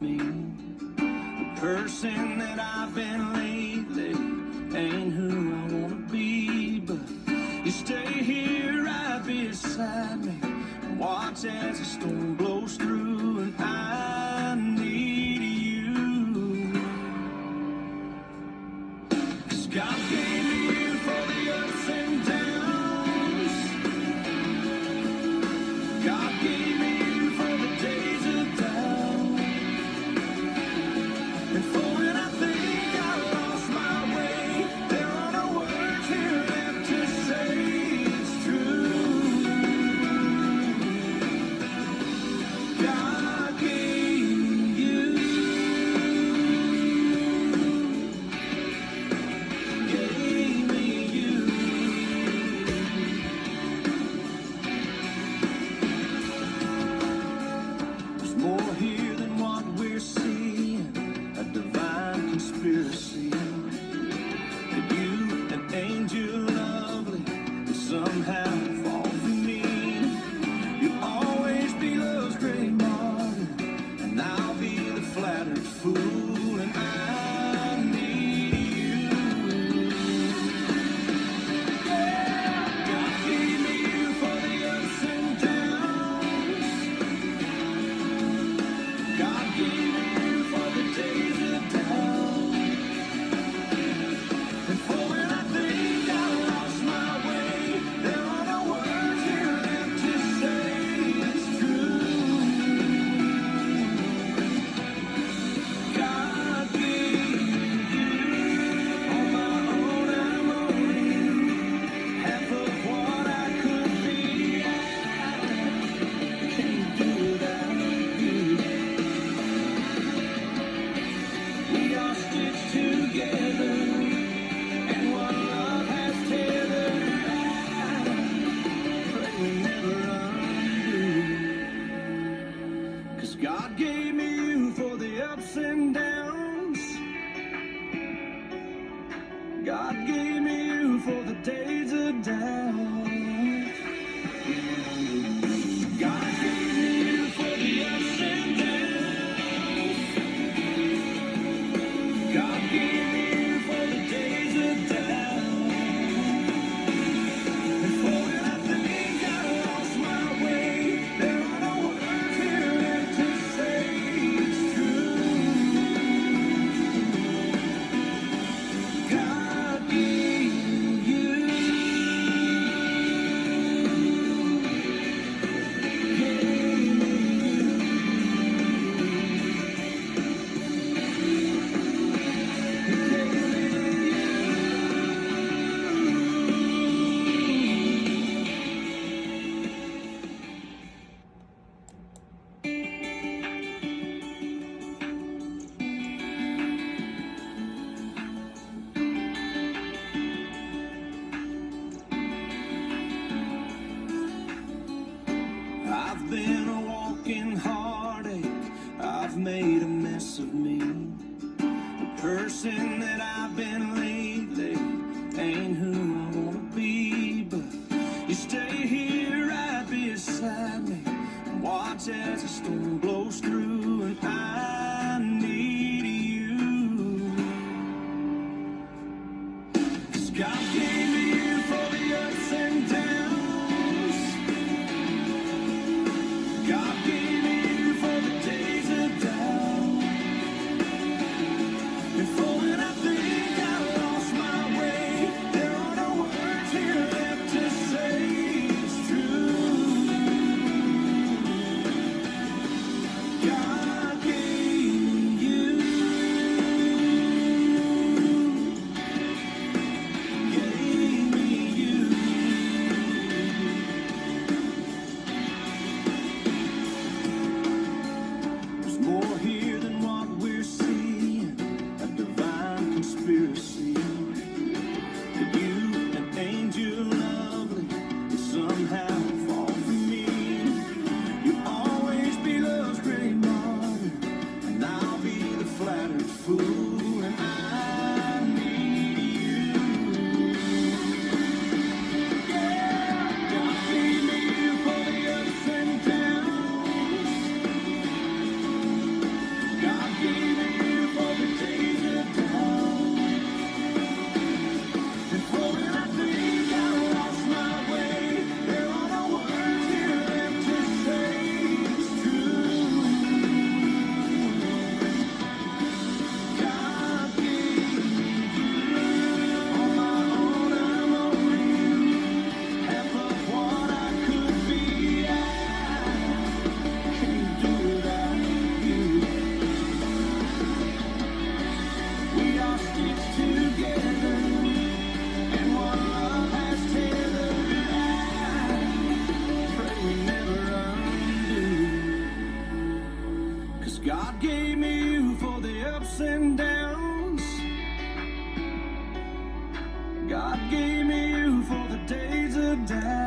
me. The person that I've been lately ain't who I wanna be, but you stay here right beside me and watch as the storm blows through, and I need you. 'Cause God gave me you for the ups and downs. God gave me you for the days of doubt. And for when I think I lost my way, there are no words here left to say it's true. God gave me you. Gave me you. There's more here than what we're seeing, a divine conspiracy. That you, an angel lovely, would somehow fall for me. You'll always be love's great martyr, and I'll be the flattered fool, and I need you. Yeah, God gave me you for the ups and downs. God gave me you for the days of doubt. And for when I think I lost my way, there are no words here left to say it's true. God gave you. On my own, I'm only half of what I could be. I can't do without you. 'Cause God gave me you. We are stitched together, and what love has tethered, I pray we never undo. 'Cause God gave me you for the ups and downs. God gave me you for the days of doubt. God gave me you for the ups and downs. God gave me you for the days of doubt. And for when I think I lost my way, there are no words here left to say it's true. God gave me you. Gave me you. I've been a walking heartache. I've made a mess of me. The person that I've been lately ain't who I wanna be, but you stay here right beside me and watch as the storm blows through, and I need you. 'Cause God gave me you for the ups and downs. God gave me you for the days of doubt. And for when I think I God gave me you for the ups and downs. God gave me you for the days of doubt.